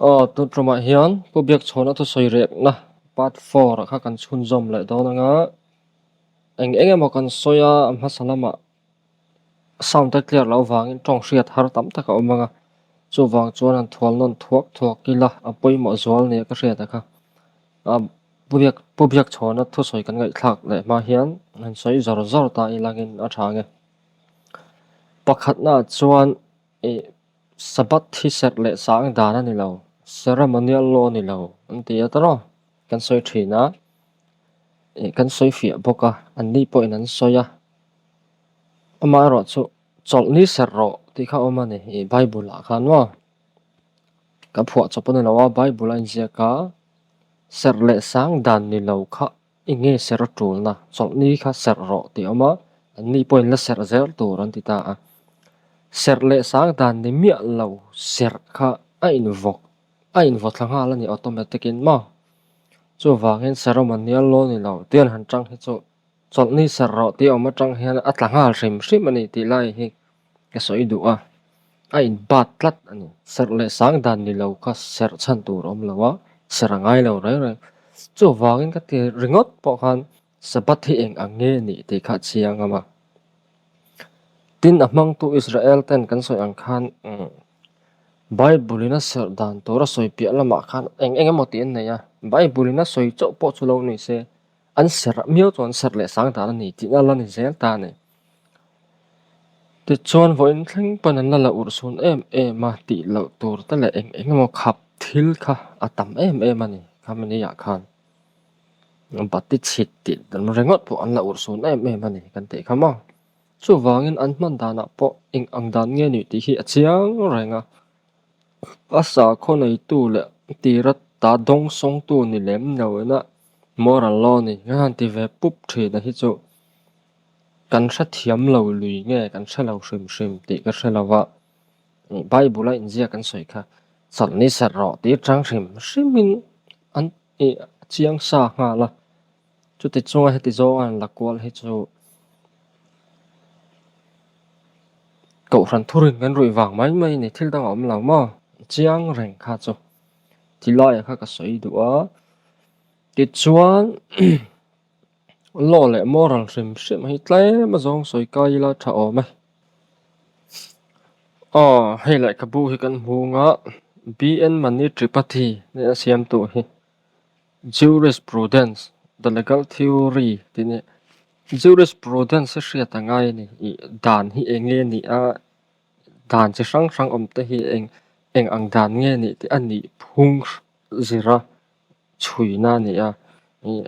Aw, tun tumah hian Pu Biakchhawna thusawi rekna part four ah kha kan chhunzawm leh dawn anga eng eng emaw kan sawi a, a hmasa lamah sound te clear loh avangin tawng hriat har tam tak a awm anga chuvang chuan han thual nawn thuak thuak ila a pawimawh zual nia ka hriat a kha. Pu Biak Pu Biakchhawna thusawi kan ngaihthlak leh hma hian han sawi zawr zawr ta ilangin a tha ange. Pakhatnaah chuan ih Sabbath hi serh leh sang dan a ni lo, ceremonial law a ni lo an ti a tawrh aw, kan sawi thin a, ih kan sawi fiah bawk a, anni pawhin an sawi a, amaherawh chu chawlhni serh rawh tih kha a awm a ni ih Bible ah khan maw, ka phuah chawp a ni lo a, Bible a inziak a, serh leh sang dan ni lo kha. Eng nge serh a tulna? Chawlhni kha serh rawh tih a awm a, anni pawhin la serh zel tur an ti ta a. Serh leh sang dan ni miah lo serh kha a invawk, a invaw thla nghal a ni automatic in maw? Chuvangin ceremonial law ni lo tian han tang hi chu chawlhni serh rawh tih a awm atang hian a tla nghal hrim hrim a ni tih lai hi ka sawi duh a, a inbat tlat a ni. Serh leh sang dan ni lo kha serh chhan tur a awm lo a, serh a ngai lo reng reng. Chuvangin ka ti ringawt pawh khan Sabbath hi eng ang nge nih tih kha a chiang ngam a. Tin, a hmangtu Israel ten kan sawi ang khan Bible in a serh dan tur a sawi piah lamah khan eng eng emaw tih an nei a, Bible in a sawi chauh pawh chu lo ni se, an serh miau chuan serh leh sang dan a ni tihna la ni zel ta a ni. Tichuan vawiin thleng pawn an la la urhsun em em a tih loh tur te leh eng eng emaw khap thil kha a tam em em a ni khami ah khan bati chhit tih ringawt pawh an la urhsun em em a ni kan tih kha maw. Chuvangin an hman danah pawh eng ang dan nge nih tih hi a chiang reng a, a sakhaw neitu leh tira ta dawng sawngtu ni lem lo ina moral law ni kan han ti ve pup thin a hi chu. Kan hrethiam lo lui nge kan hre lo hrim hrim tih ka hre lo va, Bible a inziak an sawi kha chawlhni serh rawh tih atang hrim hrimin an ih chiang sa nghal a, chuti chunga heti zawnga an la kual hi chu Kohhran thurin kan ruih vang mai mai a ni, thil dang a awm lo maw? Chiang reng kha chu tilaiah kha ka sawi duh a, tichuan. Law leh moral hrim hrim hi tlem a zawng sawi kai ila tha awm e. Aw hei lehkhabu hi kan hmung a, BN Mani Tripathi nen a siamtu hi Jurisprudence, The Legal Theory tih nia. Jurisprudence hi hriat a ngai a ni, ih dan hi eng nge ni a, dan chi hrang hrang awm te hi eng eng ang dan nge nih tih a nih phung zir a. Chhuina a ni a, ih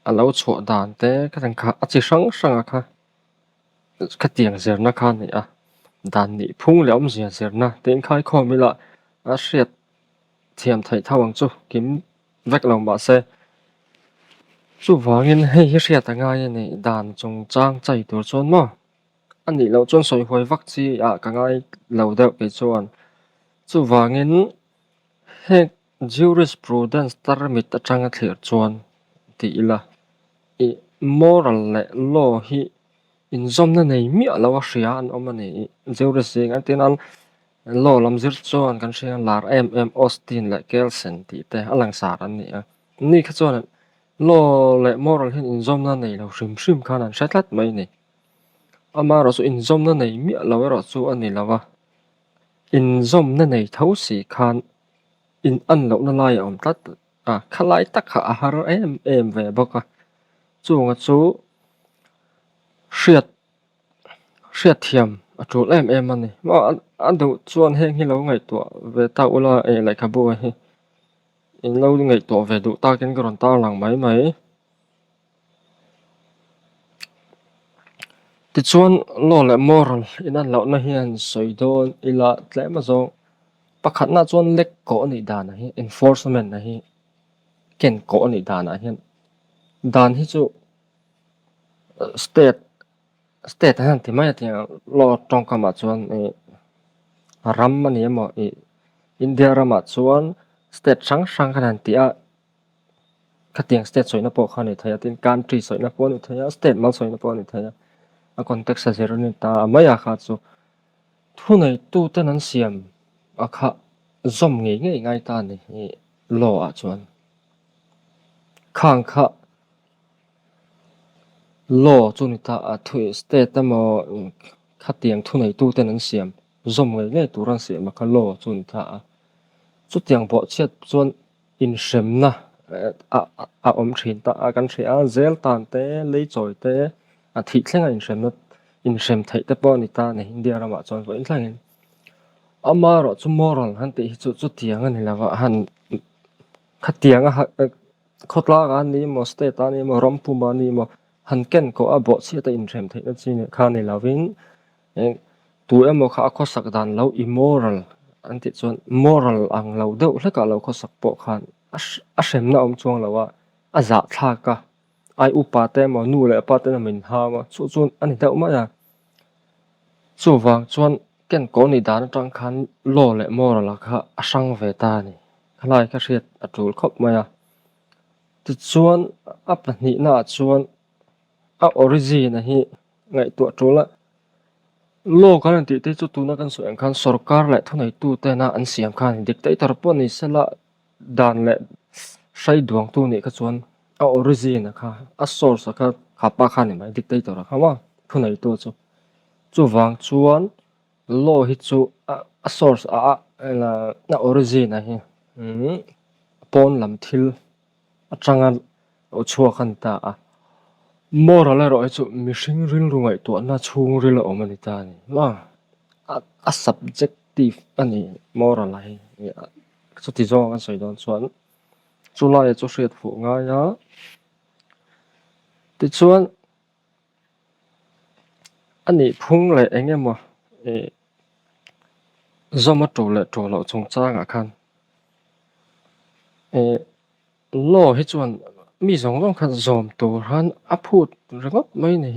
a lo chhuah dan te ka reng kha a chi hrang hrang a kha khatiang zirna kha a ni a, dan nih phung leh awmzia zirna te inkhaikhawm ila a hriat thiam theih tho ang chu kim vek lo mahse chuvangin hei hi hriat a ngai a ni dan chungchang chai tur chuan maw a nih loh chuan sawi huai vak chi ah ka ngai lo deuh kei chuan chuvangin heng. Jurisprudence tarmit atanga thlir chuan ti ila, ih moral leh law hi inzawmna nei miah lo a hria an awm a ni. Ih Juris zing an tih nan law lam zir chuan kan hria lar em em Austin leh Kelsen tih te a langsar an ni a. Ni kha chuan law leh moral hian inzawmna nei lo hrim hrim khan an hre tlat mai a ni. Amaherawh chu inzawmna nei miah lo erawh chu a ni lo a, inzawmna nei tho si khan In an lohna lai a awm tlat a, khalai tak kha a har em em ve bawk a, chunga chu hriat hriat thiam a tul em em a ni. Maw a duh chuan heng hi lo ngaihtuah ve ta ula eh lehkhabu ah hi in lo ngaihtuah ve duh takin ka rawn tarlang mai mai. Tichuan law leh moral in an lohna hian sawi dawn ila tlem azawng pakhatna chuan lek kawh a nih danah hi enforcement a hi ken kawh a nih danah hian dan hi chu state state an han ti mai a tiang law tawngkamah chuan ih ram a ni emaw ih India ramah chuan state hrang hrang khan han ti a. Khatiang state sawina pawh kha a ni thei a, tin country sawina pawh a ni thei a, state mal sawina pawh a ni thei a, a context a zir a ni ta mai a kha chu thuneituten an siam a kha. zawm ngei ngei ngai ta a ni law ah chuan. Khang kha law chu ni ta a thu state emaw khatiang thuneitu ten an siam zawm ngei ngei tur an siam a kha law chu ni ta a. Chutiang bawhchhiat chuan inhremna a awm thin ta a kan hria a, zel tan te, lei chawi te, a thih thlenga inhremna inhrem theih te pawh a ni ta a ni India ramah chuan vawiin thlengin. Amaherawh chu moral han tih hi chu chutiang a ni lo va, han khatianga khawtlang a ni emaw state a ni emaw ram pum a ni emaw han ken kawh a bawhchhiat a inhrem theihna chi kha a ni lovin Tu emaw kha a khawsak dan lo immoral an tih chuan moral ang lo deuh hlekah lo khawsak pawh khan a hremna awm chuang lo a, a zahthlak a, ai upa te emaw nu leh pa te emaw inhau a, chu chu a ni deuh mai a. Chuvang chuan kenkawl nih dan atang khan law leh moral ah kha a hrang ve ta a ni. Khalai kha hriat a tul khawp mai a. Tichuan a pahnihnaah chuan a origin a hi ngaihtuah tul a, law kan han tih te chu tuna kan sawi ang khan sorkar leh thuneitu tena an siam khan dictator pawh ni sela dan leh hrai duangtu nih kha chuan a origin a kha a source a kha kha pa kha a ni mai dictator a kha maw thuneitu chu chuvang chuan law hi chu a source a a origin a hi pawn lam thil. atanga lo chhuak a ni ta a. Moral erawh hi chu mihring rilru ngaihtuahna chhungril a awm a ni ta a ni maw? A subjective a ni moral a hi chuti zawng an sawi dawn chuan chulai chu hriat fuh ngai a. Tichuan a nih phung leh eng emaw ih zawm a tul leh tul loh chungchangah khan ih law hi chuan mi zawng zawng khan zawm tur khan a phut ringawt mai a ni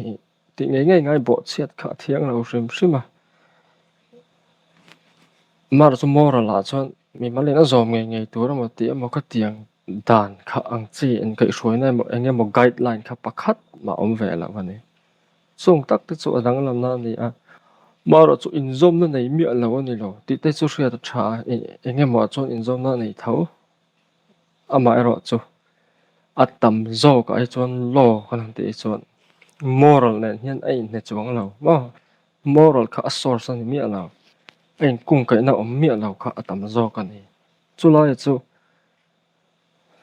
tih ngei ngei ngai bawhchhiat kha a thiang lo hrim hrim a mar chu moral ah chuan mi mal in a zawm ngei ngei tur emaw tih emaw ka tiang Dan kha ang chi inkaihhruaina emaw eng emaw guideline kha pakhat mah awm ve loh a ni. Chung tak te chu a danglamna a ni a, marawh chu inzawmna nei miah lo a ni lo tih te chu hriat a tha a, eng emaw ah chuan inzawmna a nei tho. Amaherawh chu a tam zawkah hi chuan law kan han tih hi chuan moral nen hian a inhne chuang lo maw? Moral kha a source a ni miah lo, a inkungkaihna awm miah lo kha a tam zawk a ni. Chulai chu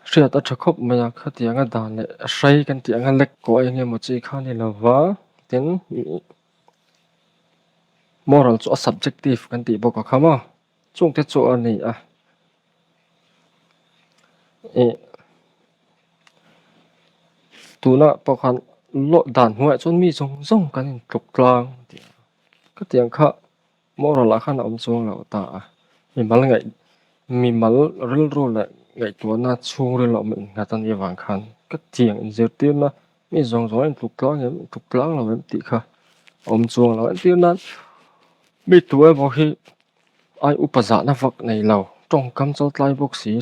hriat a tha khawp mai a, khatianga dan leh hrai kan tih anga lek kawh eng emaw chi kha a ni lo va, tin moral chu a subjective kan tih bawk a kha maw, chungte chu a ni a, ih tunah pawh khan dan hnuaiah chuan mi zawng zawng kan intluk tlang a ti a, khatiang kha. Moral ah khan a awm chuang lo ta a, mimal ngaih mimal rilru leh ngaihtuahna chhungril a awm innghat a nih avang khan ka tiang inzirtirna mi zawng zawng a intluk tlang em intluk tlang lo em tih kha a awm chuang lo. Entir nan mi tu emaw hi ai upa zahna vak nei lo tawngkam chawltlai bawk si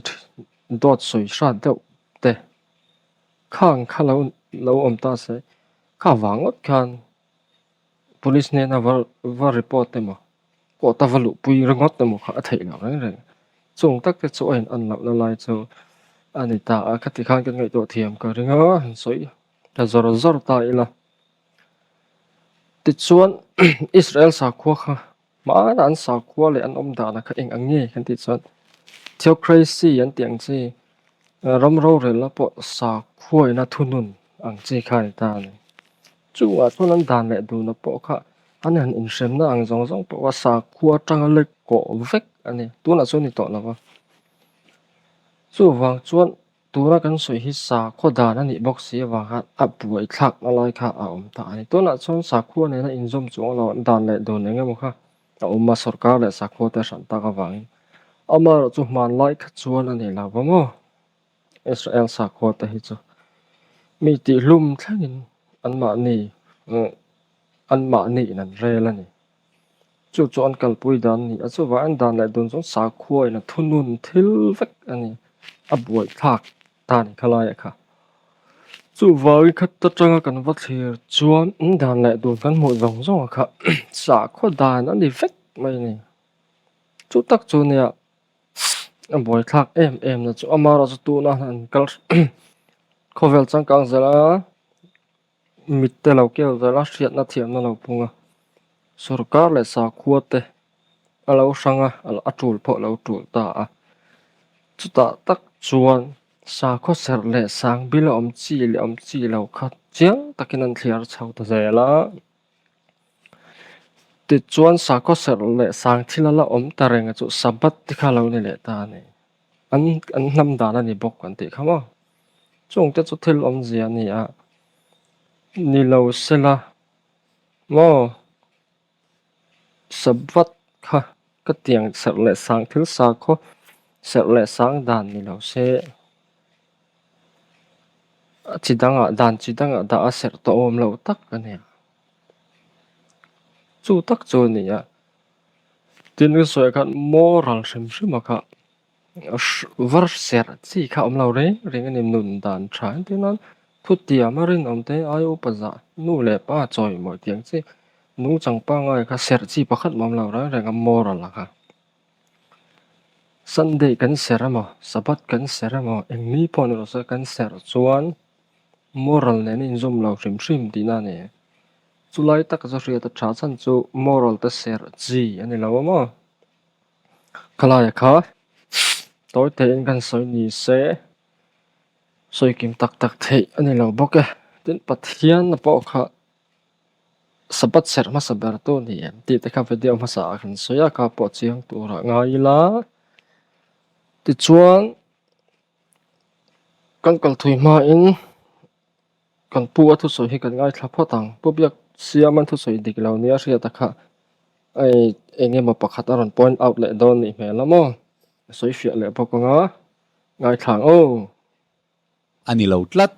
dawt sawi hrat deuh te khang kha lo lo awm ta se kha vang ngawt khan. Police hnena va va report emaw court a va luhpui ringawt emaw kha a theih loh reng reng. Chung tak te chu a in an lohna lai chu a ni ta a, khati khan kan ngaihtuah thiam ka ring a, han sawi ta zawr zawr ta ila. Tichuan Israel sakhua kha Hmana an sakhua leh an awm dana kha eng ang nge kan tih chuan theocracy an tih ang chi ram rorelna pawh sakhuaina thunun ang chi kha a ni ta a ni. Chungah chuan an dan leh duhna pawh kha an han inhremna ang zawng zawng pawh kha sakhua atanga lek kawh vek a ni. Tunah chuan a ni tawh lo va. Chuvang chuan Tuna kan sawi hi sakhua dan a nih bawk si avang khan a buai thlakna lai kha a awm ta a ni. Tunah chuan sakhua nena inzawm chuang lo dan leh dun eng emaw kha a awm a, sorkar leh sakhua te a hran tak avangin. Amaherawh chu hmanlai kha chuan a ni lo va maw? Israel sakhua te hi chu mi tihhlum thlengin anmahni anmahniin an rel a ni. Chu chu an kalpui dan a ni a, chuvang an dan leh dun chuan sakhua in a thunun thil vek a ni, a buaithlak ta a ni khalaiah kha. Chuvangin khat atanga kan va thlir chuan an dan leh dun kan hmuh zawng zawng kha sakhua dan a ni vek mai a ni. Chu tak chu nia. A buaithlak em em na chu amaherawhchu tuna an kal khawvel changkang zel a mitte lo keu zel a hriatna thiamna lo pung a sorkar leh sakhua te a lo hrang a a tul pawh a lo tul ta a chutah tak chuan sakhaw serh leh sang bil a awm chi leh awm chi lo kha chiang takin an thliar chho ta zel a. Tichuan sakhaw serh leh sang thil a la awm ta reng a chu Sabbath te kha a lo ni leh ta a ni. An an hnam dan a ni bawk an tih kha maw. Chungte chu thil awmzia a ni a, ni lo sela maw Sabbath kha ka tiang serh leh sang thil sakhaw serh leh sang dan ni lo se a chi dangah dan chi dangah dah a serh tawh awm loh tak a ni a. Chu tak chu a ni a, tin ka sawi khan moral hrim hrim a kha var serh chi kha a awm lo reng reng a ni nun dan tha entir nan thutiam a rinawm te ai upa zah nu leh pa chawimawi tih ang chi nungchang pangngai kha serh chi pakhat mah a awm lo reng reng a moral a kha. Sunday kan serh emaw Sabbath kan serh emaw eng ni pawh ni rawh se kan serh chuan Moral nen a inzawm lo hrim hrim tihna a ni. Chulai taka chu hriat a tha chhan chu moral te serh chi a ni lo a maw? Khalaia kha tawi tein kan sawi ni se sawi kim tak tak theih a ni lo bawk e. Tin Pathian pawh kha Sabbath serh hmasa ber tu a ni em tih te kha video hmasa ah kan sawi a, kha pawh chiang turah ngai ila. Tichuan. Kan kal thui hmain kan pu a thusawi hi kan ngaithla phawt ang. Pu Biak Siaman thusawi dik lo nia hriat a kha hei eng emaw pakhat a rawn point out leh dawn nih hmel a maw? A sawi fiah leh bawk ang a, ngaithla ang aw. A ni lo tlat.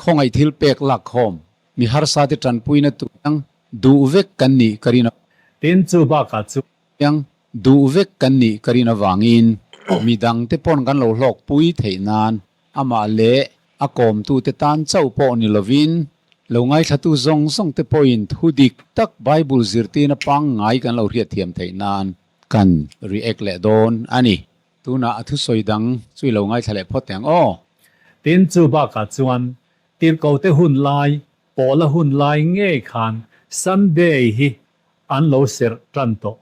Khawngaih thil pek lak khawm mi harsa te tanpuina tur ang duh vek kan nih ka rin a. Tin chu bakah chu. Ang duh vek kan nih ka rin avangin mi dangte pawn kan lo hlawkpui theih nan amah leh a kawmtute tan chauh pawh ni lovin lo ngaithlatu zawng zawngte pawhin thu dik tak Bible zirtirna pangngai kan lo hriatthiam theih nan kan react leh dawn a ni. Tunah a thusawi dang chu i lo ngaithla leh phawt teh ang aw. Tin chu bakah chuan tirhkote hun lai, Paula hun lai ngei khan Sunday hi an lo serh tan tawh.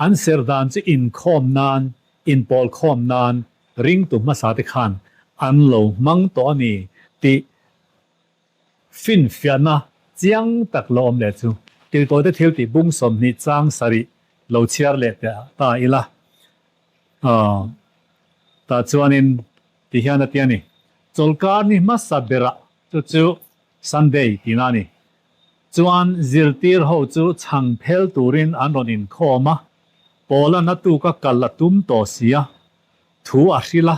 An serh dan chu inkhawm nan, inpawl khawm nan ringtu hmasa te khan an lo hmang tawh a ni tih finfiahna chiang tak lo awm leh chu Tirhkote thil tih bung 20 chang sarih lo chhiar leh teh ta ila. Tah chuanin ti hian a ti a ni, Chawlhkar ni hmasa berah chu chu Sunday tihna a ni. Chuan zirtir ho chu chhang phel turin an rawn inkhawm a, Paula na tuka kal a tum tawh si a, thu a hrilh a,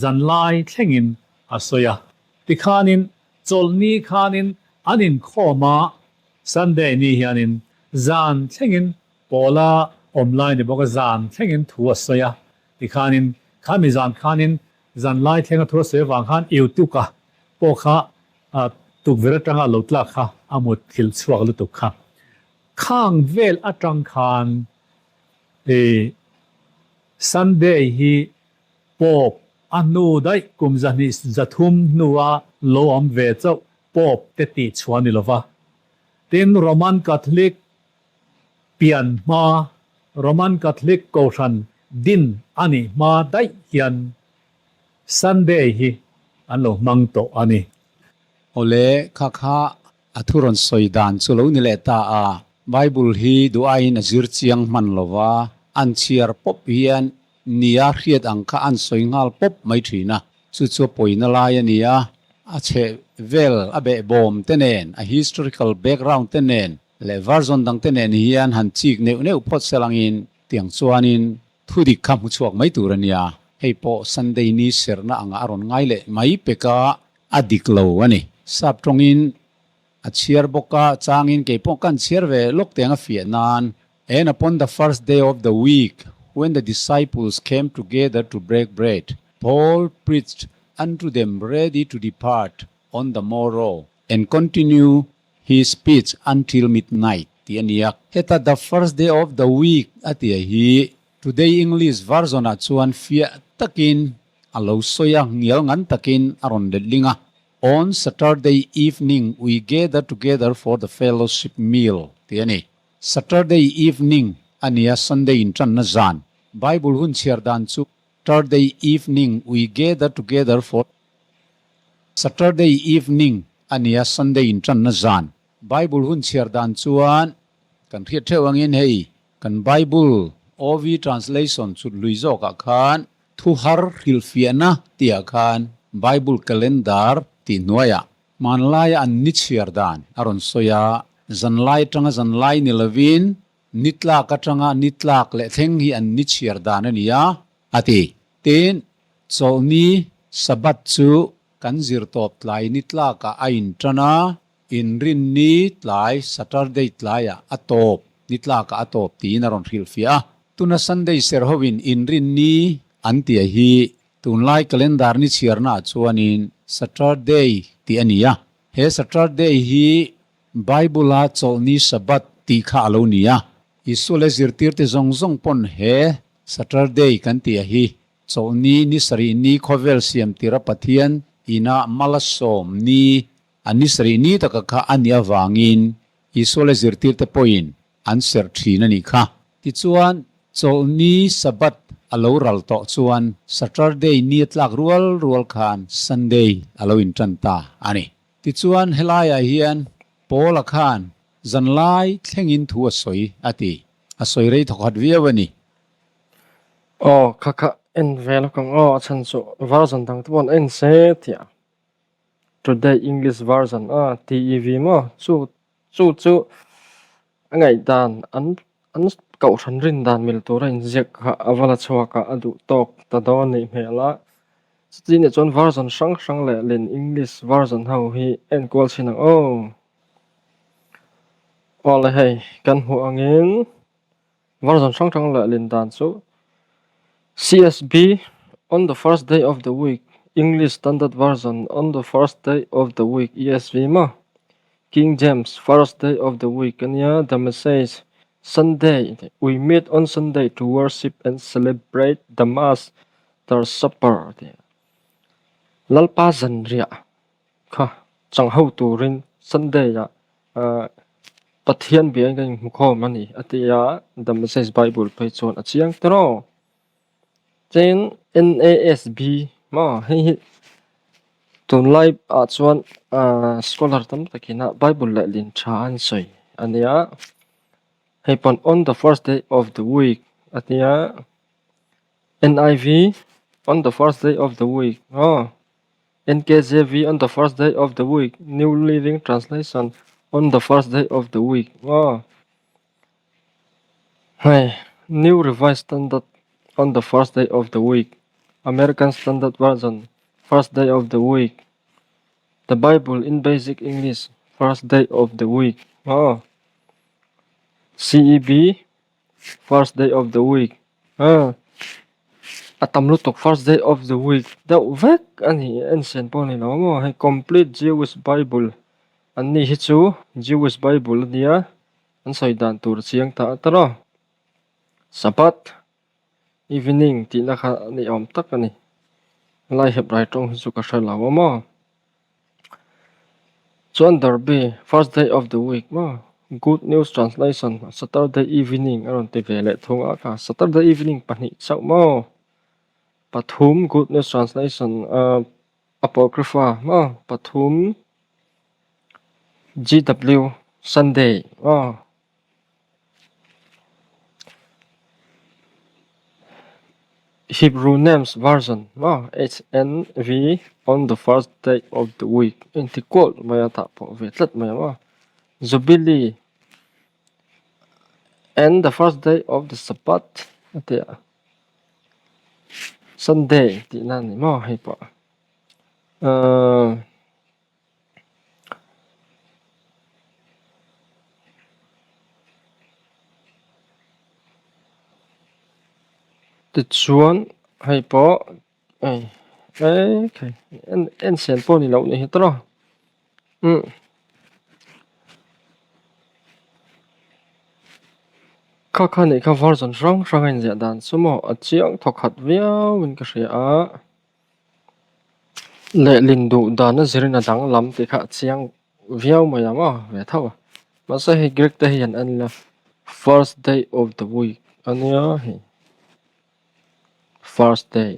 zanlai thlengin a sawi a. Tikhanin chawlhni khanin an inkhawm a, Sunday ni hianin zan thlengin Paula awm lai ni bawk a, zan thlengin thu a sawi a. Tikhanin khami zan khanin zanlai thlenga thu a sawi avang khan Eutuka pawh kha Tukverh atanga lo tlak kha a mut thilh chhuak lutuk kha. Khang vel atang khan i Sunday hi Pope a hnu daih kum 200 300 hnua lo awm ve chauh Pope te tih chhuah a ni lova. Tin Roman Catholic pian hma Roman Catholic Kohhran din a nih hma daih hian Sunday hi an lo hmang tawh a ni. Awle, kha kha a thu rawn sawi dan chu lo ni leh ta a. Bible hi duh aiin a zir chiang hman lo va, an chhiar pawp hian nia hriat ang kha an sawi nghal pawp mai thin a. Chu chu a pawina lai a ni a, a chheh vel a behbawm te nen, a historical background te nen leh version dang te nen hian han chik neuh neuh phawt selangin tiang chuanin Thu dik kha hmu chhuak mai tur a nia, hei pawh Sunday ni serhna anga a rawn ngai leh mai pek a, a dik lo a ni. Sap tawngin a chhiar bawk a, changin kei pawh kan chhiar ve lawk teng a fiah nan, And upon the first day of the week, when the disciples came together to break bread, Paul preached unto them ready to depart on the morrow, and continue his speech until midnight tih a ni a. Heta the first day of the week a tih hi Today English version ah chuan fiah takin a lo sawi a, ngial ngan takin a rawn letling a. On Saturday evening we gather together for the fellowship meal tih a ni. Saturday evening a nia Sunday intanna zan. Bible hun chhiar dan chu Saturday evening we gather together for Saturday evening a nia Sunday intanna zan. Bible hun chhiar dan chuan kan hriat theuh angin hei kan Bible OV translation chhut lui zawkah khan Thu har hrilhfiahna tihah khan Bible calendar tih hnuaiah hmanlaia an ni chhiar dan a rawn sawi a, zanlai atanga zanlai ni lovin ni tlak atanga ni tlak leh thleng hi an ni chhiar dan a ni a, a ti. Tin, chawlhni, Sabbath, chu kan zir tawp tlai ni tlakah a intan a, Inrinni tlai, Saturday, tlaiah a tawp, ni tlakah a tawp tiin a rawn hrilhfiah a. Tuna Sunday ser hovin Inrinni an tia hi tunlai calendar ni chhiarnaah chuanin Saturday tih a ni a. He Saturday hi Bible-a chawlhni Sabbath tih kha a lo ni a. Isua leh zirtirte zawng zawng pawn he Saturday kan tia hi chawlhni ni sarih ni khawvel siam tira Pathian ina malasawm ni A ni sarih ni taka kha a nih avangin Isua leh zirtirte pawhin an serh thin a nih kha. Tichuan, Chawlhni, Sabbath, a lo ral tawh chuan Saturday ni a tlak rual rual khan Sunday a lo intan ta a ni. Tichuan, helaiah hian Paula khan zanlai thlengin thu a sawi a ti. A sawi rei thawkhat viau a ni. Aw, kha kha en ve lawk ang aw, a chhan chu version dang te pawh an en se tih a. Today English Version a TEV maw chu chu chu a ngaihdan an an kohhran rin dan mil tura inziak kha a va la chhuak a a duh tawk ta dawn a nih hmel a chuti nih chuan version hrang hrang leh lin English version ho hi enkual chhin ang aw. Awle hei kan hmuh angin version hrang hrang leh lin dan chu CSB on the first day of the week English Standard Version on the first day of the week ESV maw King James first day of the week a nia the message Sunday we meet on Sunday to worship and celebrate the master's supper tih Lalpa zanriah kha chang ho turin Sunday ah Ahh Pathian biain ka inhmu khawm a ni a ti a, The Message Bible phei chuan a chiang ta rawh. Tin, NASB maw hei hi tunlai ah chuan ahh scholar tam takin a Bible lehlin tha an sawi a nia. Hei pawn on the first day of the week a tia, NIV on the first day of the week maw. NKJV on the first day of the week, New Living Translation on the first day of the week aw. Hei, New Revised Standard on the first day of the week, American Standard Version first day of the week, The Bible in Basic English first day of the week aw. CEB First day of the week ah a tam lutuk first day of the week deuh vek a ni en sen pawh a ni lo maw hei complete Jewish bible an ni hi chu Jewish bible a nia an sawi dan tur a chiang ta ta rawh Sabbath evening tih na kha a ni awm tak a ni helai Hebrai tawng hi chu ka hre lo a maw. Chuan Derby, first day of the week maw? Good News Translation, Saturday evening a rawn ti ve leh thung a kha. Saturday evening pahnih chauh maw? Pathum Good News Translation Apocrypha maw? Pathum GW Sunday maw? Hebrew Names Version maw HNV on the first day of the week a inti kual mai a tah pawh ve tlat mai ang aw. Jubilee and the first day of the Sabbath a ti a, Sunday tihna a ni maw hei pawh ahh. Tichuan hei pawh hei ekhei en en sen pawh ni loh ni hi tawrh a umm. Kha kha nih kha version hrang hrang a inziah dan chu maw a chiang thawkhat viauin ka hria a. Lehlin duh dan a zirin a danglam tih kha a chiang viau mai ang aw ve tho a. Mahse hei Greek te hi an en ila first day of the week a nia hei first day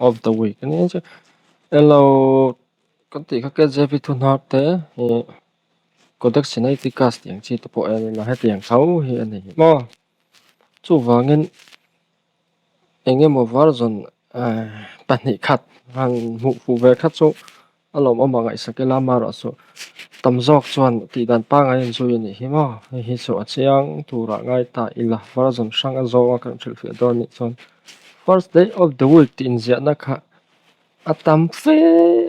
of the week a nia chu elo kan tih kha KJV thu hnar te ih Codex Sinaiticus tih ang chi te pawh en ila hetiang tho hi a ni maw chuvangin eng emaw version 2 khat han hmuh fuh ve kha chu a lawmawm a ngaihsak ila amaherawhchu tam zawk chuan tih dan pangngai an zui a nih hi maw hei hi chu a chiang turah ngai ta ila version hrang a zawnga kan hrilhfiah dawn anih chuan first day of the week tih inziahna kha a tam fe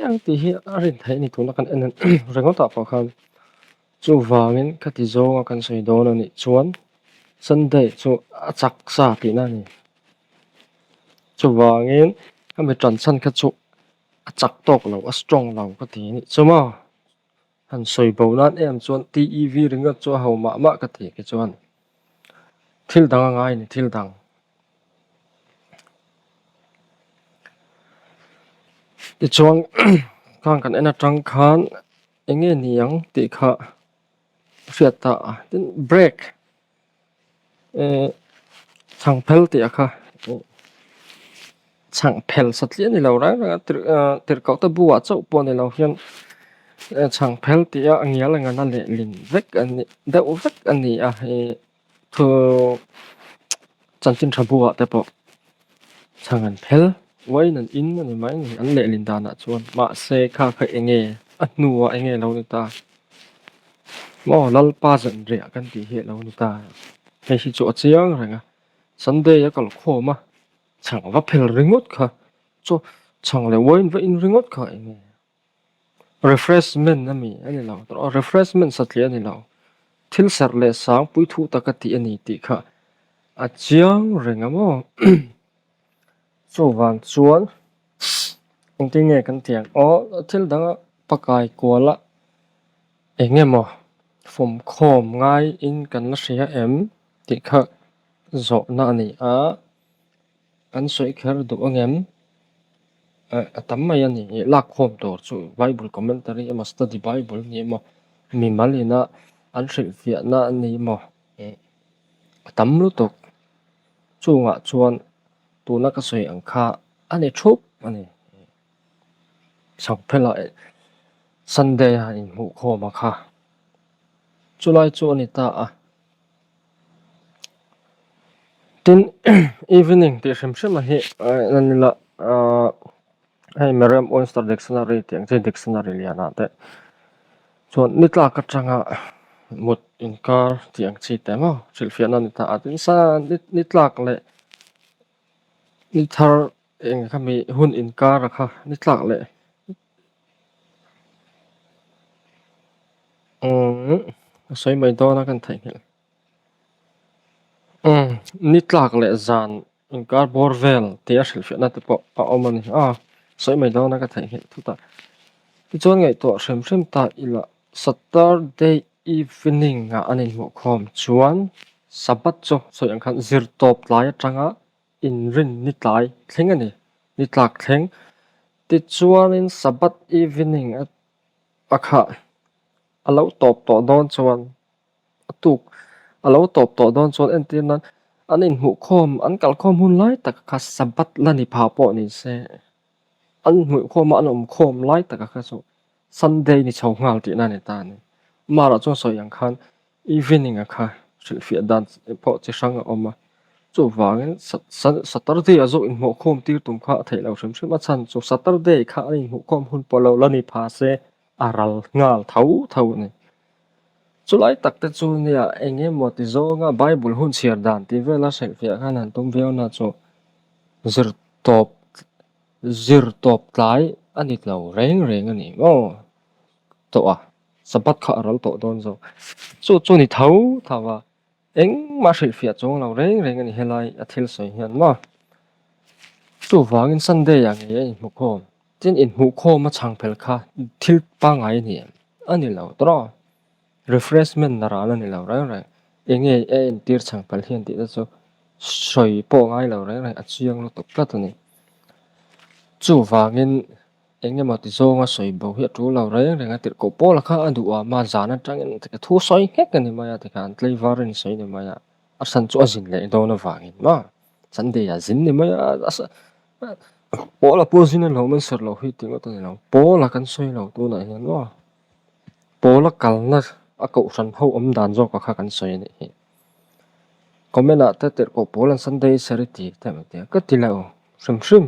ang tih hi a rin theih a ni tuna kan en ringawt ah pawh khan chuvangin khati zawnga kan sawi dawn anih chuan Sunday chu a chak sa tihna a ni. Chuvangin hemi tan chhan kha chu a chak tawk lo a strong lo ka ti a nih chu maw. Han sawi bo nan em chuan TEV ringawt chu a ho mah mah ka ti khi chuan thil dang a ngai a ni thil dang. Tichuan khang kan en atang khan eng nge ni ang tih kha hriat ta a tin break eh chhang phel tih a kha chhang phel satliah a ni lo reng reng a tirh ah tirhkoh te bulah chauh pawh a ni lo hian chhang phel tih a ngial a ngan a lehlin vek a ni deuh vek a ni a hei thu chanchin tha bulah te pawh chhang an phel uain an in a ni mai a ni an lehlin danah chuan mahse kha kha eng nge a hnuah eng nge lo ni ta. Maw Lalpa zanriah kan tih hi a lo ni ta. Hei hi chu a chiang reng a, Sunday a kal khawm a, chhang va phel ringawt kha, chaw chhang leh wine va in ringawt kha eng nge refreshment a mi a ni lo tawh a, refreshment satliah a ni lo, thil serh leh sang pui thu taka tih a ni tih kha a chiang reng a maw. Chuvang chuan engtin nge kan tih ang aw thil danga pakai kual a eng emaw fawmkhawm ngaiin kan la hria em tih kha zawhna a ni a, an sawi kher duh angem a tam mai a ni lakkhawm tur chu bible commentary emaw study bible a ni emaw mimal ina an hrilhfiahna a ni emaw a tam lutuk. Chungah chuan tuna ka sawi ang kha a ni thup a ni. Chhakphela Sunday a inhmuh khawm a kha. Chulai chu a ni ta a. Tin, evening tih hrim hrim a hi a ni la hei Merriam-Webster dictionary tih ang chi dictionary lianah te chuan ni tlak atanga mut inkar tih ang chi te maw hrilhfiahna a ni ta a tin sa ni tlak leh ni thar eng khami hun inkar a kha ni tlak leh umm a sawi mai dawn a kan theihnghilh umm ni tlak leh zan. Inkar bawr vel tih a hrilhfiahna te pawh a awm a ni a, sawi mai dawn a ka theihnghilh thut a. Tichuan ngaihtuah hrim hrim ta ila Saturday evening ah an inhmuh khawm chuan Sabbath chu sawi ang khan zirtawp tlai atanga inrin ni tlai thleng a ni, ni tlak thleng. Tichuanin Sabbath evening a kha a lo tawp tawh dawn chuan a tuk a lo tawp tawh dawn chuan entir nan an inhmuh khawm an kal khawm hun lai tak kha Sabbath la ni phah pawh ni se an inhmuh khawm a an awm khawm lai tak kha chu Sunday ni chho nghal tihna a ni ta a ni. Amah chuan sawi ang khan evening a kha hrilhfiah dan pawh chi hrang a awm a chuvangin Saturday ah zawk inhmuh khawm tir tum kha a theih loh hrim hrim a chhan chu Saturday kha an inhmuh khawm hun pawh lo la ni phah se a ral nghal tho tho a ni. Chulai tak te chu nia eng emaw ti zawnga Bible hun chhiar dan tih vela hrilhfiah khan han tum viau na chu zir tawp zir tawp tlai a ni lo reng reng a ni maw tawh a Sabbath kha a ral tawh dawn zawk chu chu ni tho tho a. Engmah hrilhfiah chuang lo reng reng a ni helai a thil sawi hian maw. Chuvangin Sunday ah ngei a inhmuh khawm. Tin inhmuh khawm a chhang phel kha thil pangngai a ni em? A ni lo tawh. Refreshment na ral a ni lo reng reng. Enge a entir chhangphel hian tih te chu sawi pawh ngai lo reng reng a chiang lutuk tlat a ni. Chuvangin eng emaw ti zawnga sawi bo hi a tul lo reng reng a, tirhkoh Paula kha a duh a, ma zan atangin thu sawi nghek a ni mai a tikhan tleivarin sawi a ni mai a, a hran chu a zin leh dawn avangin maw Sunday ah zin ni mai a, Paula pawh zin a hlauhawm an serh loh hi tih ngawt a ni lo, Paula kan sawi lo tunah hian maw Paula kalna a kohhran ho awm dan zawkah kha kan sawi a nih hi. Comment ah te tirhkoh Paula'n Sunday serh i ti te an ti a, ka ti lo hrim hrim.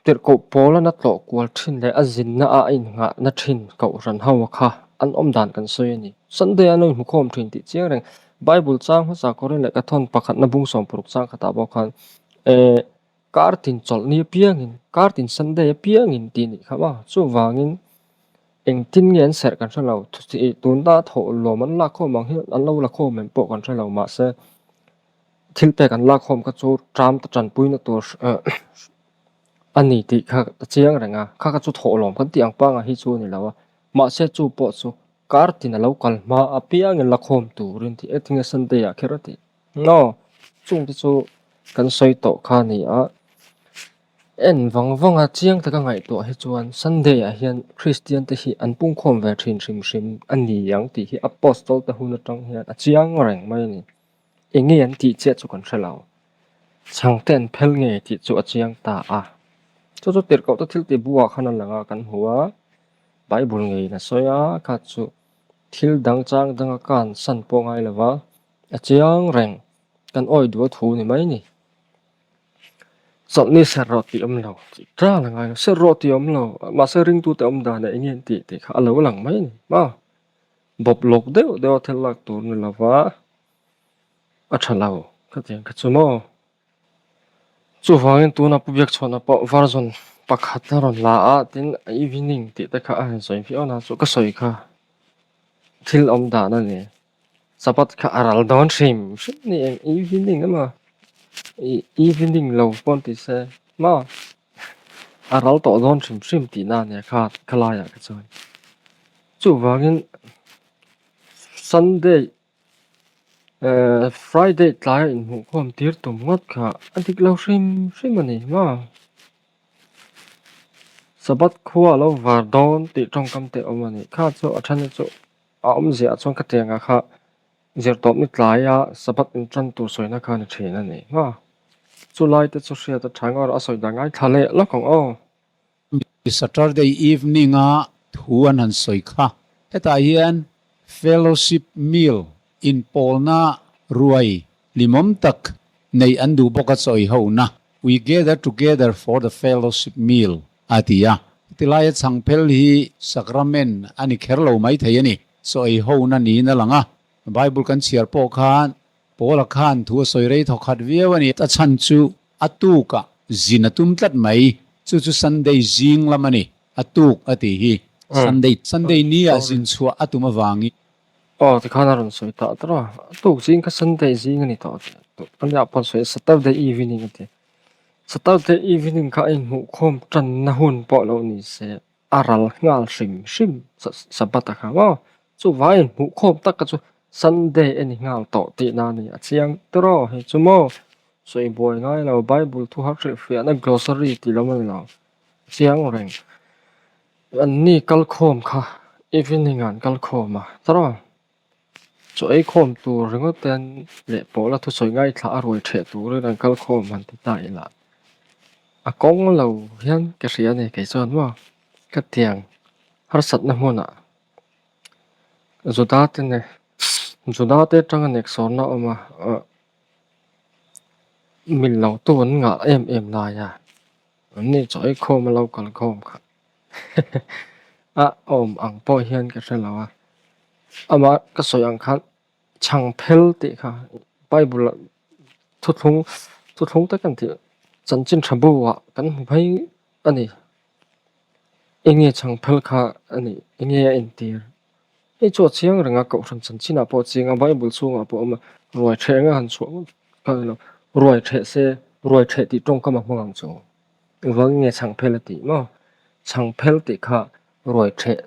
Tirhkoh Paula'n a tlawh kual thin leh a zinna a a innghahna thin kohhran ho kha an awm dan kan sawi a ni. Sunday an lo inhmukhawm thin tih chiang reng. Bible chang hmasa Korin leh Kathawn pakhatna bung sawmpuruk chang khatah pawh khan eh kar tin chawlh ni apiangin, kar tin Sunday apiangin tih nih kha maw? Chuvangin engtin nge an serh kan hre lo. Tuna thawh lawm an lakkhawm ang hi an lo lakhawm em pawh kan hre lo mahse Thil pek an lak khawm kha chu tram te tanpuina tur a ni tih kha a chiang reng a, kha kha chu thawhlawm kan tih ang pangah hi chu a ni lo a, mahse chu pawh chu kar tin a lo kal hma apiangin la khawm turin tih engtinge Sunday ah kher a tih maw chung te chu kan sawi tawh kha a ni a, en vang vang a chiang taka ngaihtuah hi chuan Sunday ah hian Kristian te hi an pungkhawm ve thin hrim hrim a ni ang tih hi Apostol te hun atang hian a chiang reng mai a ni. Eng nge an tih chiah chu kan hre lo. Chhangte an phel nge tih chu a chiang ta a. Chu chu tirhkoh te thil tih buah khan a lang a, kan hmu a. Bible ngeiin a sawi a, kha chu thil dang chang danga kan san pawh ngai lo va, a chiang reng. Kan awi duh a thu ni mai ni. Chawlhni serh rawh tih awm lo, tih ṭan a ngai lo. Serh rawh tih awm lo, mahse ringtute awm dan ah eng nge an tih tih kha a lo lang mai ni. Maw? Bawp lawk deuh deuh a thil lak tur ni lo va. A tha lo ka ti ang kha chu maw. Chuvangin tuna Pu Biakchhuana pawh version pakhat a rawn la a, tin a evening tih te kha a han sawi viau na chu ka sawi kha thil awm dan a ni. Sabbath kha a ral dawn hrim hrim a ni eng evening emaw ih evening lo pawh an ti se maw a ral tawh dawn hrim hrim tihna a nia kha khalaiah kha chuan. Chuvangin Sunday Ehh Friday tlaia inhmuhkhawm tir tum ngawt kha a dik lo hrim hrim a ni maw? Sabbath khua a lo var dawn tih tawngkam te a awm a ni. Kha chu a then chu a awmzia ah chuan ka tiangah kha zirtawpni tlaia Sabbath intan tur sawina kha a ni thin a ni maw? Chulai te chu hriat a tha ngawr a sawi dan ngaithla leh lawk ang aw. Saturday evening a thu an han sawi kha. Hetah hian fellowship meal inpawlna ruai hlimawm tak neih an duh bawk a chawi ho na, We gather together for the fellowship meal, a ti a. Hetilaia chhangphel hi sacrament a ni kher lo maithei a ni. Chawi ho na niin a lang a. Bible kan chhiar pawh khan Paula khan thu a sawi rei thawk khat viau a ni. A chhan chu a tukah zin a tum tlat mai. Chu chu Sunday zing lam a ni. A tuk a tih hi. Sunday Sunday ni ah zin chhuah a tum avangin. Aw tikhan a rawn sawi ta tawh a. A tuk zing kha Sunday zing a ni tawh tih a nia pawh an sawi a Saturday evening a ti. Saturday evening kha a inhmuhkhawm tanna hun pawh lo ni se. A ral nghal hrim hrim Sabbath a kha maw? Chuvangin hmuhkhawm tak kha chu Sunday a ni nghal tawh tihna a ni. A chiang tiraw hei chu maw? Sawi buai ngai lo Bible thu har hrilhfiahna glossary tih lam a ni lo. A chiang reng. Anni kalkhawm kha evening ah an kalkhawm a tiraw? Chaw ei khawm tur ringawt te an leh pawh la thusawi ngaithla a ruai ṭheh turin an kal khawm han ti ta ila. A kawng lo hian ka hria a ni kei chuan maw ka tiang harsatna hmunah Juda te nen Juda te atanga neksawrna a awm a mil lo tu an ngah em em lai a an ni chaw ei khawm a lo kal khawm kha. A awm ang pawh hian ka hre lo a, amah ka sawi ang khan chhang phel tih kha Bible ah thuthlung thuthlung tak an tih chanchin tha bu ah kan hmu phei a ni. Enge chhang phel kha a nih enge a entir hei chu a chiang reng a kohhran chanchin ah pawh a chiang a Bible chhungah pawh a awm a ruai ṭheh anga han chhuah ngawt kha a ni lo ruai ṭheh se ruai ṭheh tih tawngkam a hmang ang chu. Engvangin nge chhangphel a tih maw? Chhangphel tih kha ruai ṭheh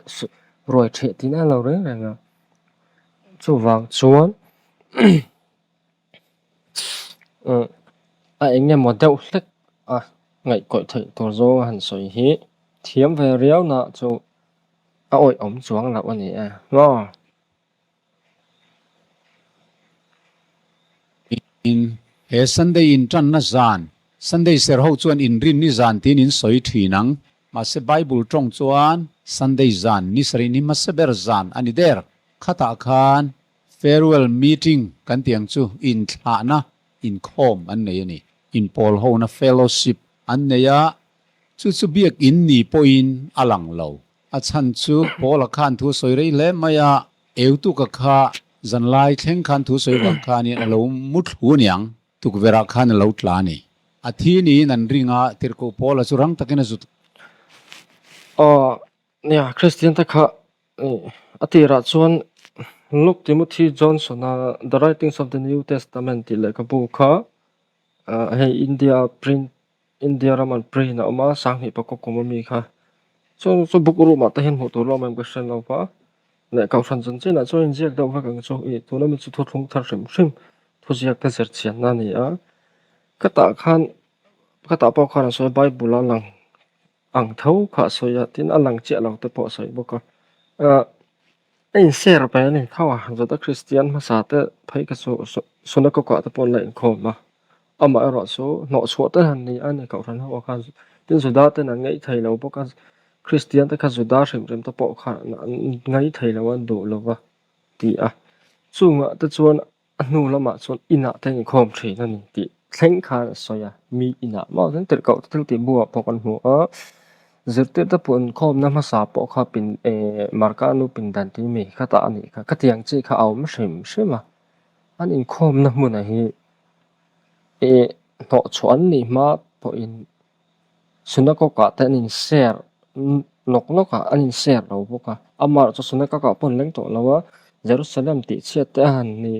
ruai ṭheh tihna a lo reng reng a. Chuvang chuan a eng emaw deuh hlek a ngaihkawih theih tur zawng a han sawi hi thiam ve riau na chu a awihawm chuang loh a ni e maw. He Sunday intanna zan, Sunday ser ho chuan inrinni zan tiin in sawi thin ang. Mahse Bible tawng chuan Sunday zan, ni sarih ni hmasa ber zan a ni der. Khatah khan farewell meeting kan tih ang chu inthlahna inkhawm an nei a ni. Inpawl hona fellowship an nei a, chu chu biakin ni pawhin a lang lo. A chhan chu Paula khan thu sawi rei hle mai a, Eutuka kha zanlai thleng khan thu sawi vang khanin a lo mu thlu aniang, tukverhah khan a lo tla a ni. A thi niin an ring a, tirhkoh Paula chu rang takin a zut. Aw, nia, Kristian te kha a tirah chuan Luke Timothy Johnson-a The Writings of the New Testament tih lehkhabu kha hei India print India ram an print a awm a, sanghnih pakua kum ami kha chuan chu book room ah te hian hmuh tur la awm em ka hre lo va, leh kohhran chanchin ah chuan inziak deuh vek ang chu ih tuna mi chu thuthlung thar hrim hrim thuziak te zir chianna a ni a, ka tah khan ka tah pawh khan a sawi a bible a lang ang tho kha a sawi a tin a lang chiah lo te pawh a sawi bawk a ah a in share ve a ni tho a Juda Kristian hmasa te phei kha chu synagogue ah te pawh an la inkhawm a. Amaherawh chu hnawhchhuah te han ni a ni Kohhran ho ah khan tin Juda ten an ngaih thei lo bawk a, Kristian te kha Juda hrim hrim te pawh khan an ngaih thei lo a, an duh lo va ti a. Chungah te chuan a hnu lamah chuan inah te an inkhawm thin a ni tih thleng khan a sawi a, mi inah maw chuan tirhkoh te thil tih buah pawh kan hmu a, zirtirte pawh inkhawmna hmasa pawh kha pin eh Marka nu pindan tih mi khatah a nih kha, khatiang chi kha a awm hrim hrim a, an inkhawmna hmunah hi Ih hnawhchhuah an nih hma pawhin synagogue ah te an in share nawk nawk a an in share lo bawk a amaherawh chu synagogue ah pawh an leng tawh lo a Jerusalem tih chhiat te a han ni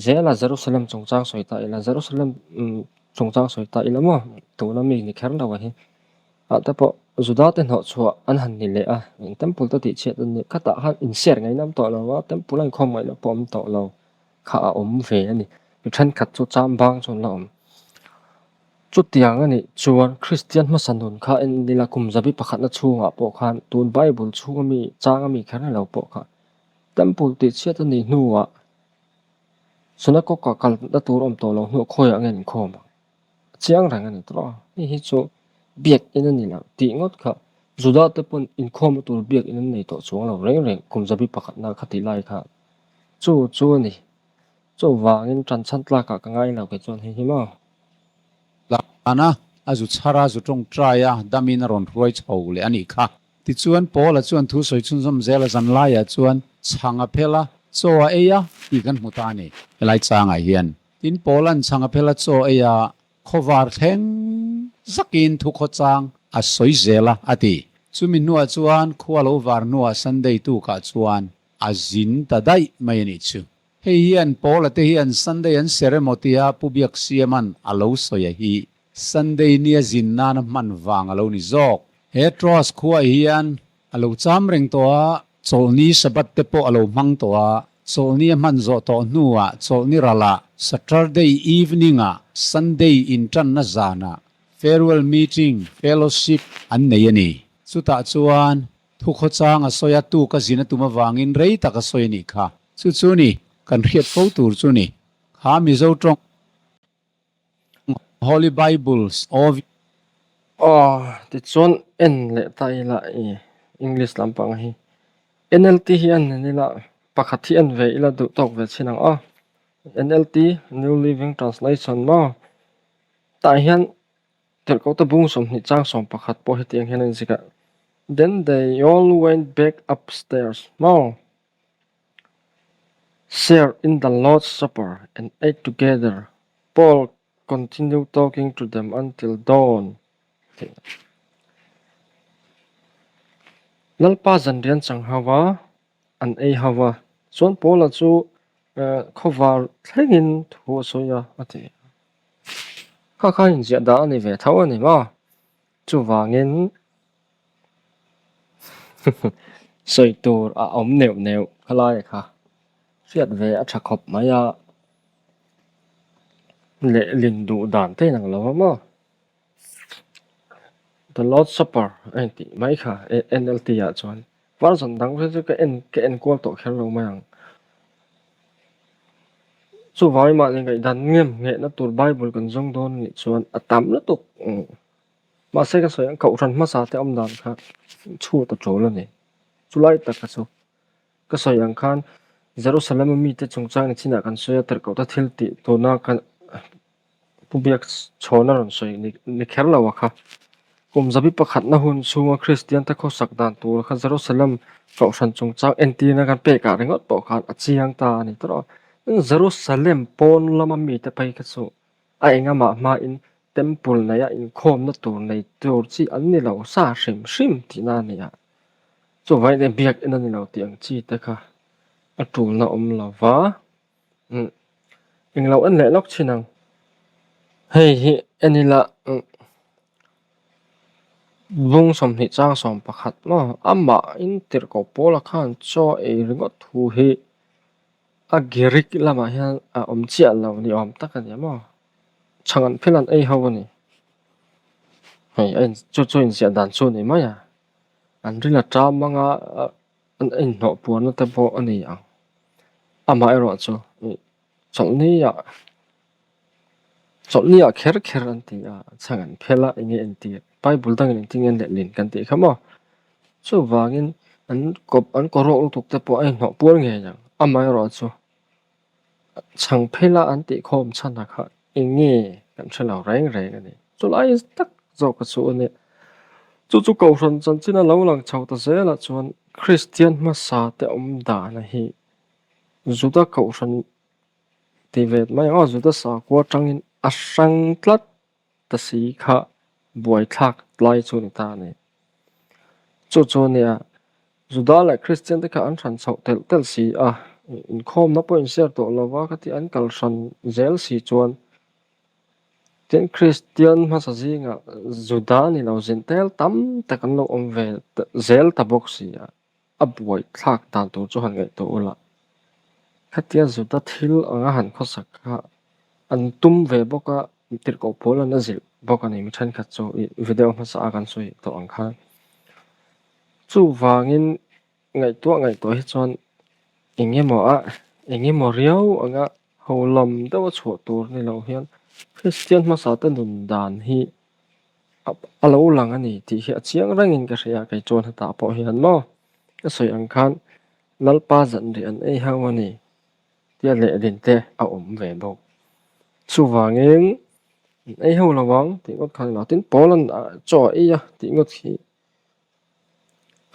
zel a Jerusalem chungchang sawi ta ila Jerusalem chungchang sawi ta ila maw tuna mi ni kher lo ah hi ah te pawh Juda te hnawhchhuah an han ni leh a temple te tih chhiat an ni khatah khan in share ngaih na awm tawh lo a temple a inkhawm ngaih na pawh a awm tawh lo. Kha a awm ve a ni. Mi thenkhat chu cham bang chu an la awm. Chutiang a nih chuan Kristian hmasa nun kha en ila kum zabi pakhatna chhungah pawh khan tun Bible chhunga mi changa mi kher lo pawh kha Temple tih chhiat a nih hnuah Synagogue-ah kalna tur awm tawh lo hnuah khawiah nge an inkhawm ang? A chiang reng a ni tawh a, hei hi chu biak in a ni lo tih ngawt kha Juda te pawn inkhawmna tur biak in an nei tawh chuang lo reng reng kum zabi pakhatna kha tih lai kha chu chu a ni. Chuvangin tanchhan tlakah ka ngai lo kei chuan hei hi maw. Lana a zu chhar a, zu tawngtai a, damin a rawn hruai chho leh a nih kha. Tichuan Paula chuan thu sawi chhunzawm zel a zan laiah chuan chhang a phel a, chaw a ei a tih kan hmu ta a ni. Helai changah hian Tin, Paula'n chhang a phel a chaw ei a, khawvar thleng zakin thu khawchang a sawi zel a, a ti. Chumi hnuah chuan khua lo var hnuah Sunday tukah chuan a zin ta daih mai a nih chu. Hei hian Paula te hian Sunday an ser emaw tia Pu Biaksiama'n a lo sawi a hi Sunday nia zin nana hman vang a lo ni zawk. He Troas khuaah hian A lo cham reng tawh a, chawlhni Sabbath te pawh a lo hmang tawh a, chawlhni a hman zawh tawh hnuah chawlhni ralah Saturday evening-ah Sunday intanna zanah farewell meeting, fellowship, an nei a ni. Chutah chuan thukhawchang a sawi a, tuk a zin a tum avangin rei tak a sawi a nih kha. Chu chu ni, kan hriat fo tur chu ni. Kha Mizo tawng. Holy Bibles of. Aw, tichuan en leh ta ila i English lampang hi NLT hi en en ila pakhat hi en ve ila duh tawk ve chin ang aw. NLT, New Living Translation maw? Tah hian Tirhkohte bung 20 chang 11 pawh hetiang hian a inzik a, Then they all went back upstairs maw? Share in the Lord's Supper and ate together. Paul continued talking to them until dawn. Lalpa zanrian chang ho va, an ei ho va. Chuan Paula chu khawvar thlengin thu a sawi a, a ti. Kha kha inziah dah a ni ve tho a ni maw? Chuvangin sawi tur a awm neuh neuh khalai kha. Hriat ve a tha khawp mai a, lehlin duh dan te inang lo a maw? The Lord's Supper a intih mai kha NLT ah chuan version dang phei chu ka en ka en kual tawh kher lo mai ang. Chuvangin mahni ngaihdan ngem nghehna tur Bible kan zawng dawn anih chuan a tam lutuk. Mahse ka sawi ang kohhran hmasa te awm dan kha chhut a tul a ni. Chulai taka chu ka sawi ang khan Jerusalem a mite chungchang ni chinah kan sawi a tirhkohte thil tih tuna kan Pu Biak chhawn a rawn sawi ni kher lo a kha. Kum zabi pakhatna hun chhunga Kristian te khawsak dan tur kha Jerusalem kohhran chungchang entirna kan pekah ringawt pawh khan a chiang ta a ni tawh a. Jerusalem pawn lama mite phei kha chu a engamah hmain Temple neia inkhawmna tur nei tur chi an ni lo sa hrim hrim tihna a ni a. Chuvangin eng biakinn a ni lo tih ang chi te kha a tulna awm lo va. Umm englo en leh lawk thin ang. Hei hi en ila umm bung 20 chang 11 maw amah in tirhkoh pawla khan chaw ei ringawt thu hi a Greek lamah hian a awm chiah lo ni awm tak a ni a maw chhang an phel an ei ho a ni. Hei a in chu chu inziah dan chu a ni mai a an ril a ṭam anga. An inhnawh puarna te pawh a ni ang. Amaherawh chu ih chawlhniah chawlhniah kher kher an ti a, chhang an phel a eng nge entir Bible dangin engtin nge an lehlin kan tih kha maw? Chuvangin an kawp an kaw rawk lutuk te pawh a inhnawh puar ngei ang. Amaherawh chu chhang phela an tih khawm chhan ah kha eng nge kan hre lo reng reng a ni. Chulai tak zawk a chu a nia. Chu chu Kohhran chanchin a lo lang chho ta zelah chuan Kristian hmasa te awm dana hi Juda Kohhran ti ve mai ang aw, Juda sakhua atangin a hrang tlat ta si kha buaithlak lai chu ni ta a ni. Chu chu a nia, Juda leh Kristian te kha an hran chhoh telh telh si a, inkhawmna pawh inshare tawh lo va, khati an kal hran zel si chuan Tin, Kristian hmasa zingah Juda ni lo zin tel tam tak an lo awm ve zel ta bawk si a, a buaithlak dan tur chu han ngaihtuah ula. Khatia Juda thil anga han khawsak kha an tum ve bawk a, tirhkoh pawl an a zilh bawk a ni mi thenkhat chu i video hmasa a kan sawi tawh ang khan. Chuvangin ngaihtuah ngaihtuah hi chuan eng emaw a eng emaw riau anga ho lam deuh a chhuah tur ni lo hian Kristian hmasa te nun dan hi a lo lang a ni tih hi a chiang rengin ka hria kei chuan hetah pawh hian maw ka sawi ang khan Lalpa zanriah an ei ho a ni tia lehlin te a awm ve bawk. Chuvangin an ei ho lo ang tih ngawt kha a ni lo tin pawl an chaw a ei a tih ngawt hi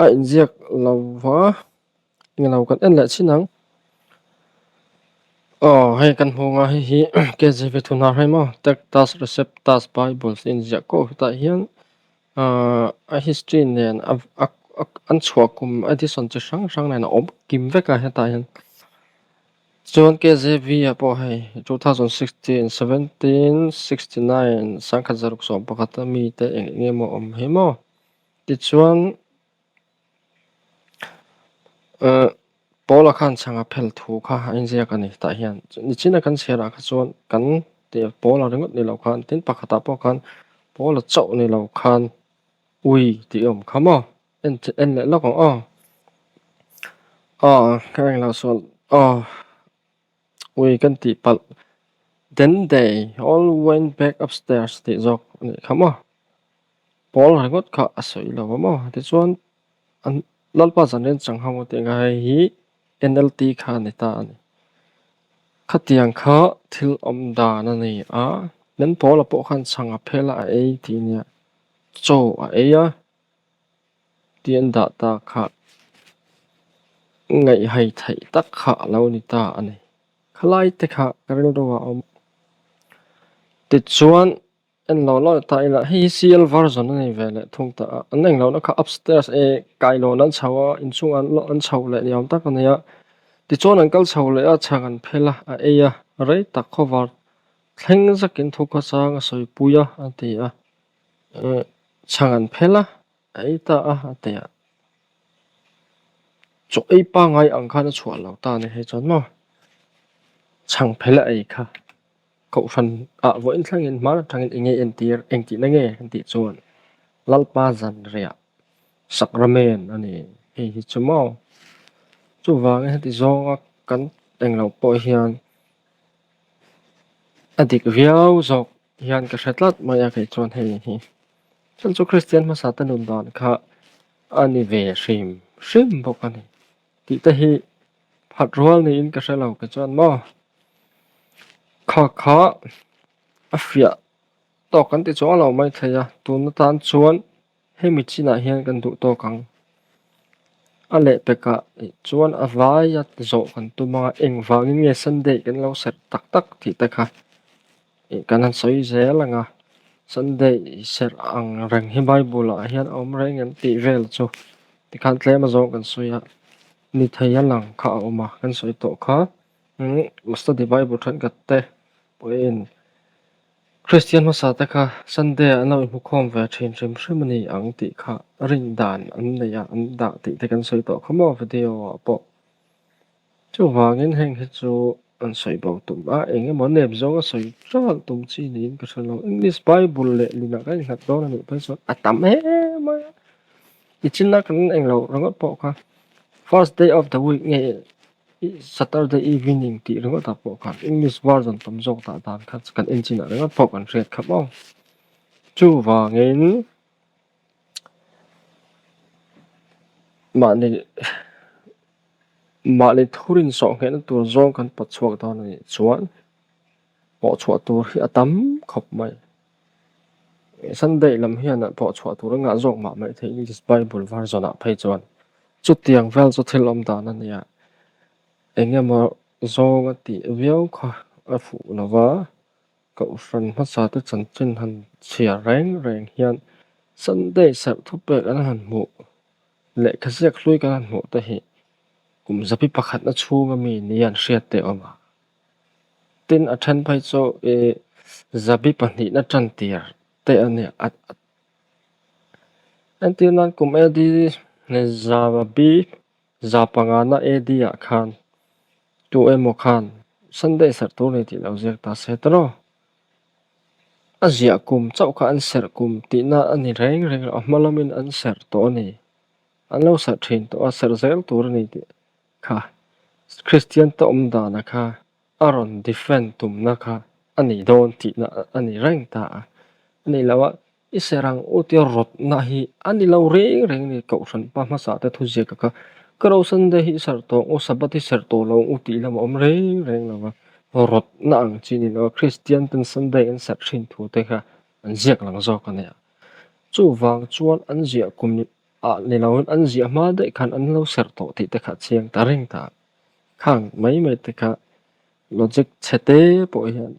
A inziak lo va, englo kan en leh chin ang. Aw hei kan hmu ang a hei hi KJV thuhnar hei maw Tectus Receptus Bible tih a inziah kawh hetah hian ahh a history nen a an chhuah kum edition chi hrang hrang nen a awm kim vek a hetah hian. Chuan KJV ah pawh hei 2016, 17, 69 1111 a mite eng eng emaw awm hi maw. Tichuan eh Paula khan chhang a phel thu kha a inziak a ni tah hian nichina kan chhiarah kha chuan kan tih Paula ringawt ni lo khan tin pakhatah pawh khan Paula chauh ni lo khan ui tih a awm kha maw en en leh lawk ang aw aw ka englo sawn aw. Ui kan tih palh then they all went back upstairs tih zawk a nih kha maw pawl ringawt kha a sawi lo a maw tichuan an Lalpa zan rian chang ho tih ang kha hei hi N_L_T kha a ni ta a ni khatiang kha thil awm dan a ni a then pawla pawh khan chhang a phel a a ei tih a nia chaw a ei a. Tih an dah ta kha ngaihhai theih tak kha a lo ni ta a ni. Khalai te kha ka rilru ah a awm. Tichuan en lo lo ta ila hei hi CL version a ni ve leh thung ta a, an eng lohna kha upstairs e kailawn an chho a inchhungah an an chho leh ni awm tak a ni a. Tichuan an kal chho leh a chhang an phel a, a ei a, rei tak khawvar thleng zakin thu khawchang a sawipui a a ti a. Chhang an phel a, a ei ta a, a ti a. Chaw ei pangngai ang khan a chhuah lo ta a ni hei chuan maw. Chhang phel a ei kha Kohhran ah vawiin thlengin hman atangin eng nge entir, eng tihna nge kan tih chuan Lalpa zanriah Sacrament a ni. Hei hi chu maw? Chuvangin heti zawnga kan englo pawh hian a dik viau zawk hian ka hre tlat mai a kei chuan hei hi. Chuan chu Kristian hmasa te nun dan kha a ni ve hrim hrim bawk a ni. Tih te hi phat rual niin ka hre lo kei chuan maw? Kha kha a fiah tawk kan ti chuang lo maithei a, tun atan chuan hemi chinah hian kan duh tawk ang. A lehpekah chuan a vaia zawh kan tum a, engvangin nge Sunday kan lo serh tak tak tih te kha kan han sawi zel ang a, Sunday serh ang reng hi Bible ah hian a awm reng em tih vel chu tikhan tlem azawng kan sawi a, ni thei a lang kha a awm a, kan sawi tawh kha study Bible thenkhat te pawhin Kristian hmasa te kha Sunday ah an lo inhmukhawm ve thin hrim hrim a ni ang tih kha rin dan an nei a, an dah tih te kan sawi tawh kha maw video ah pawh. Chuvangin heng hi chu an sawi bo tum a, eng emaw nep zawnga sawi ṭalh tum chi niin ka hre lo. English Bible leh linah kan innghat dawn a nih phei chuan a tam em mai a. Tichinna kan englo ringawt pawh kha first day of the week nge Saturday evening tih ringawt ah pawh khan English version tam zawk dah dan kha kan en chinah ringawt pawh kan hriat kha maw. Chuvangin mahni mahni thurin sawh nghehna tur zawng kan pawt chhuak dawn a nih chuan pawh chhuah tur hi a tam khawp mai. Sunday lam hian pawh chhuah tur a ngah zawk mah mai thei English Bible version ah phei chuan chutiang vel chu thil awm dan a nia. Eng emaw zawng a tih viau kha a fuh lo va, Kohhran hmasa te chanchin han chhiar reng reng hian Sunday serh thupek an han hmuh lehkha ziak hlui kan han hmuh te hi kum zapi pakhatna chhunga mi nia an hriat te awm a. Tin a then phei chu ih zabi pahnihna tan tir te a nia a entir nan kum AD zabi za pangana AD ah khan tu emaw khan Sunday serh tur ni tih lo ziak ta se tawrh aw. A ziah kum chauh kha an serh kum tihna a ni reng reng lo a hma lamin an serh tawh a ni. An lo serh thin tawh a serh zel tur a ni tih kha Kristian te awm dana kha a rawn defend tumna kha a ni dawn tihna a ni reng ta a. A nih loh a i serh ang u tia rawtna hi a ni lo reng reng a ni Kohhran pa hmasa te thuziaka kha ka ro Sunday hi i serh tawh ang u Sabbath hi serh tawh lo ang u tih lam a awm reng reng lo va rawtna ang chi a ni lo a Kristian ten Sunday an serh thin thu te kha an ziak lang zawk a nia. Chuvang chuan an ziah kum Ah ni lo in an ziah hma daih khan an lo serh tawh tih te kha a chiang ta reng ta. Khang mai mai te kha logic chhe te pawh hian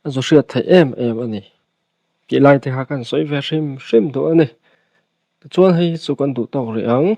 a zu hriat theih em em a ni. Tih lai te kha kan sawi ve hrim hrim duh a ni. Tichuan hei hi chu kan duh tawk rih ang.